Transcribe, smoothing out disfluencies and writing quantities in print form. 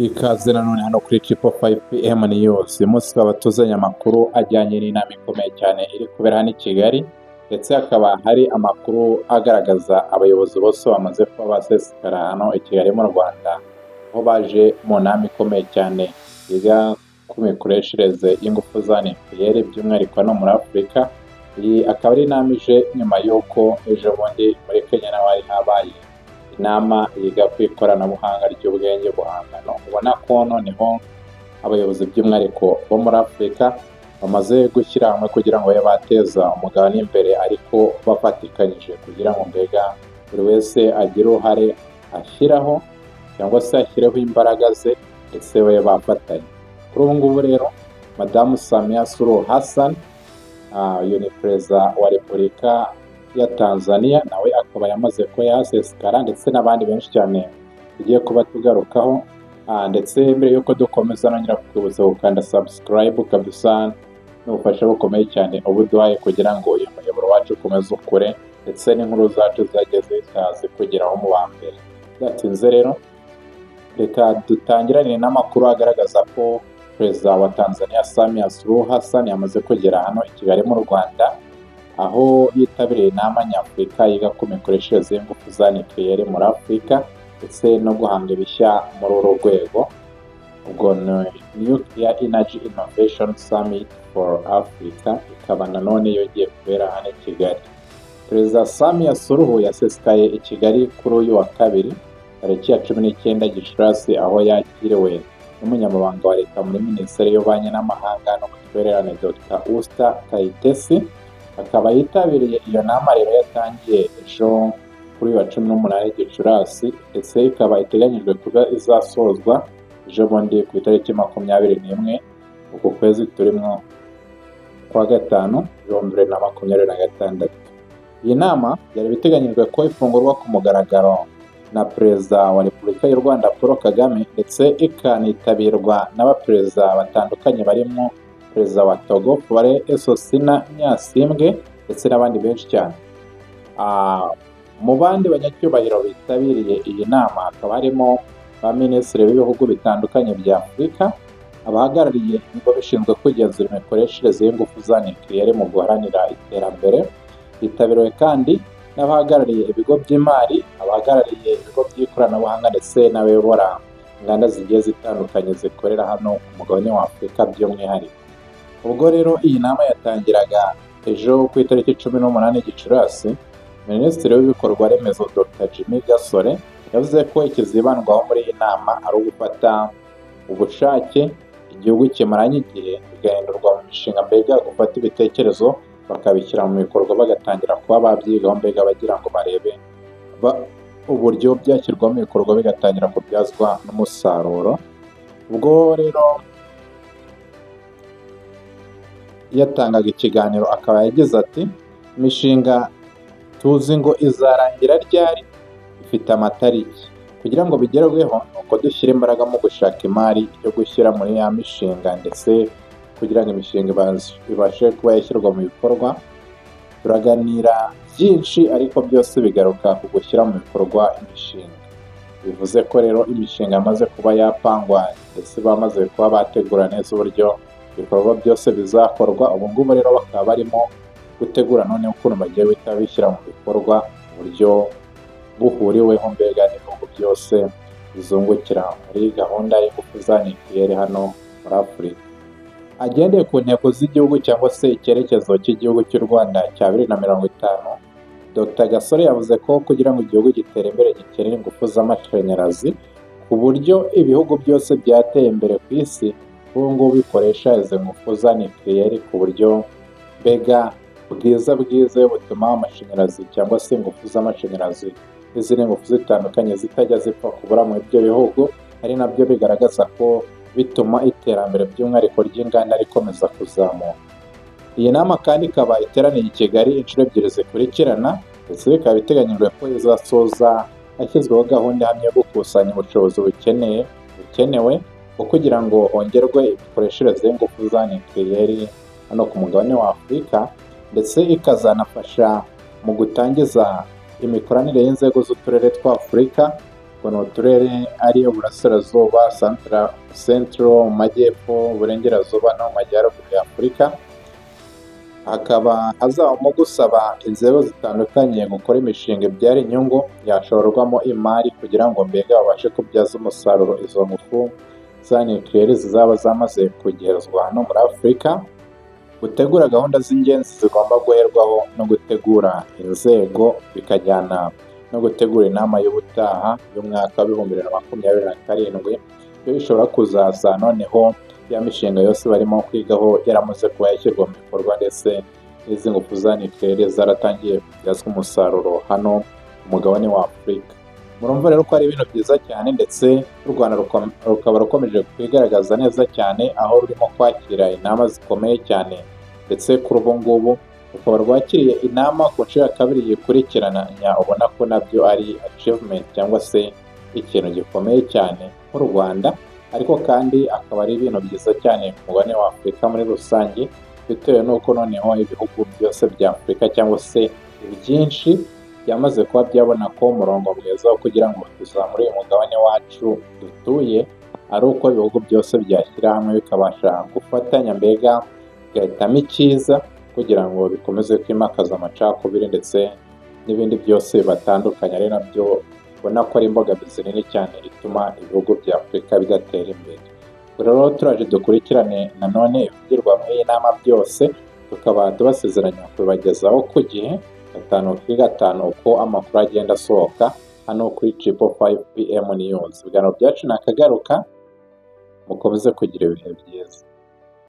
Ikaze nanone hano kuri Triple Five PM News. Uyu munsi tukaba tuzanye amakuru ajyanye n'inama ikomeye cyane iri kubera hano i Kigali, ndetse hakaba hari amakuru agaragaza abayobozi bose bamaze kuba basesekara hano i Kigali mu Rwanda, aho baje mu nama ikomeye cyane yiga ku mikoreshereze y'ingufu za nucléaire, by'umwihariko hano muri Afurika. Iyi akaba ari inama ije nyuma y'uko ejo bundi muri Kenya naho hari habaye inama yiga ku ikoranabuhanga ry'ubwenge buhangano. Ubona ko noneho abayobozi by'umwihariko bo muri Afurika bamaze gushyira hamwe kugira ngo babe bateza umugabane imbere, ariko bafatikanyije kugira ngo mbega buri wese agire uruhare ashyiraho cyangwa se ashyireho imbaraga ze, ndetse babe bafatanya. Kuri ubu ngubu rero, Madamu Samia Suluhu Hassan, uyu ni Perezida wa Repubulika ya Tanzania, nawe akaba yamaze kuba yasesekara, ndetse n'abandi benshi cyane tugiye kuba tugarukaho. Ndetse mbere y'uko dukomeza, nongera kukwibutsa gukanda subscribe kabisa, n'ubufasha bukomeye cyane uba uduhaye kugira ngo uyu muyoboro wacu ukomeze ukure, ndetse n'inkuru zacu zajye zihita zikugeraho mu ba mbere. Bidatinze rero, reka dutangirane n'amakuru agaragaza ko Perezida wa Tanzania Samia Suluhu Hassan yamaze kugera hano i Kigali mu Rwanda, aho yitabiriye inama nyafurika yiga ku mikoreshereze y'ingufu za nucléaire muri Afurika ndetse no guhanga ibishya muri uru rwego. Ubwo ni Nuclear Energy Innovation Summit for Africa, ikaba nanone yongeye kubera hano i Kigali. Perezida Samia Suluhu yasesekaye i Kigali kuri uyu wa kabiri tariki ya 19 Gicurasi, aho yakiriwe n'umunyamabanga wa leta muri Minisiteri y'Ububanyi n'Amahanga n'Ubutwererane, Dr Usta Kayitesi. Akaba yitabiriye iyo nama rero yatangiye ejo kuri uyu wa 18 Gicurasi, ndetse ikaba iteganyijwe kuba izasozwa ejo bundi ku itariki 21 uku kwezi turimo kwa gatanu, 2026. Iyi nama byari biteganyijwe ko ifungurwa ku mugaragaro na Perezida wa Repubulika y'u Rwanda Paul Kagame, ndetse ikanitabirwa n'abaperezida batandukanye barimo Perezida wa Togo Faure Essozimna Gnassingbé ndetse n'abandi benshi cyane. Mu bandi banyacyubahiro bitabiriye iyi nama hakaba harimo ba minisitiri b'ibihugu bitandukanye bya Afurika, abahagarariye ibigo bishinzwe kugenzura imikoreshereze y'ingufu za nucléaire mu guharanira iterambere. Yitabiriwe kandi n'abahagarariye ibigo by'imari, abahagarariye ibigo by'ikoranabuhanga, ndetse n'abayobora inganda zigiye zitandukanye zikorera hano ku mugabane wa Afurika by'umwihariko. Ubwo rero iyi nama yatangiraga ejo ku itariki 18 Gicurasi, Minisitiri w'Ibikorwa Remezo Dr Jimmy Gasore yavuze ko ikizibandwaho muri iyi nama ari ugufata ubushake igihugu kimaranye igihe bigahindurwa mu mishinga, mbega gufata ibitekerezo bakabishyira mu bikorwa, bagatangira kuba babyigaho, mbega bagira ngo barebe uburyo byashyirwa mu bikorwa bigatangira kubyazwa n'umusaruro. Ubwo rero yatangaga ikiganiro, akaba yagize ati: "Imishinga tuzi ngo izarangira ryari, ifite amatariki. Kugira ngo bigerweho ni uko dushyira imbaraga mu gushaka imari yo gushyira muri ya mishinga, ndetse kugira ngo imishinga ibashe kuba yashyirwa mu bikorwa. Turaganira byinshi, ariko byose bigaruka ku gushyira mu bikorwa imishinga." Bivuze ko rero imishinga yamaze kuba yapangwa, ndetse bamaze kuba bategura neza uburyo ibikorwa byose bizakorwa. Ubu ngubu rero bakaba barimo gutegura noneho ukuntu bagiye guhita bishyira mu bikorwa mu buryo buhuriweho, mbega n'ibihugu byose bizungukira muri gahunda y'ingufu za nucléaire hano muri Afurika. Agendeye ku ntego z'igihugu cyangwa se icyerekezo cy'igihugu cy'u Rwanda cya 2050, Dr Gasore yavuze ko kugira ngo igihugu gitere imbere gikenera ingufu z'amashanyarazi, ku buryo ibihugu byose byateye imbere ku isi ubu ngubu bikoresha izi ngufu za nucléaire ku buryo mbega bwiza bwizewe, butuma amashanyarazi cyangwa se ingufu z'amashanyarazi n'izindi ngufu zitandukanye zitajya zipfa kubura muri ibyo bihugu, ari nabyo bigaragaza ko bituma iterambere by'umwihariko ry'inganda rikomeza kuzamuka. Iyi nama kandi ikaba iteraniye i Kigali inshuro ebyiri zikurikirana, ndetse bikaba biteganyijwe ko izasoza hashyizweho gahunda ihamye yo gukusanya ubushobozi bukenewe bwo kugira ngo hongerwe imikoreshereze y'ingufu za nucléaire hano ku mugabane wa Afurika, ndetse ikazanafasha mu gutangiza imikoranire y'inzego z'uturere twa Afurika. Ubwo ni uturere ari Uburasirazuba, Central, mu Majyepfo, Uburengerazuba no mu Majyaruguru ya Afurika. Hakaba hazabamo gusaba inzego zitandukanye gukora imishinga ibyara inyungu yashorwamo imari, kugira ngo mbega babashe kubyaza umusaruro izo ngufu za nucléaire zizaba zamaze kugezwa hano muri Afurika, gutegura gahunda z'ingenzi zigomba guherwaho no gutegura inzego, bikajyana no gutegura inama y'ubutaha y'umwaka wa 2027. Iyo ishobora kuzaza noneho ya mishinga yose barimo kwigaho yaramaze kuba yashyirwa mu bikorwa, ndetse n'izi ngufu za nucléaire zaratangiye kubyazwa umusaruro hano ku mugabane wa Afurika. Murumva rero ko ari ibintu byiza cyane, ndetse u Rwanda rukaba rukomeje kwigaragaza neza cyane, aho rurimo kwakira inama zikomeye cyane, ndetse kuri ubu ngubu rukaba rwakiriye inama ku nshuro ya kabiri yikurikiranya. Ubona ko nabyo ari achievement cyangwa se ikintu gikomeye cyane nk'u Rwanda, ariko kandi akaba ari ibintu byiza cyane ku mugabane wa Afurika muri rusange, bitewe n'uko noneho ibihugu byose bya Afurika cyangwa se byinshi byamaze kuba byabona ko umurongo mwiza wo kugira ngo tuzamure uyu mugabane wacu dutuye ari uko ibihugu byose byashyira hamwe, bikabasha gufatanya, mbega bigahitamo icyiza kugira ngo bikomeze kwimakaza amacakubiri ndetse n'ibindi byose bibatandukanya, ari nabyo ubona ko ari imbogamizi nini cyane ituma ibihugu bya Afurika bidatera imbere. Ubwo rero turaje dukurikirane nanone ibivugirwa muri iyi nama byose, tukaba tubasezeranya kubibagezaho ku gihe, gatanu kuri gatanu, uko amakuru agenda asohoka hano kuri 555 PM News. Ibiganiro byacu nakagaruka, mukomeze kugira ibihe byiza.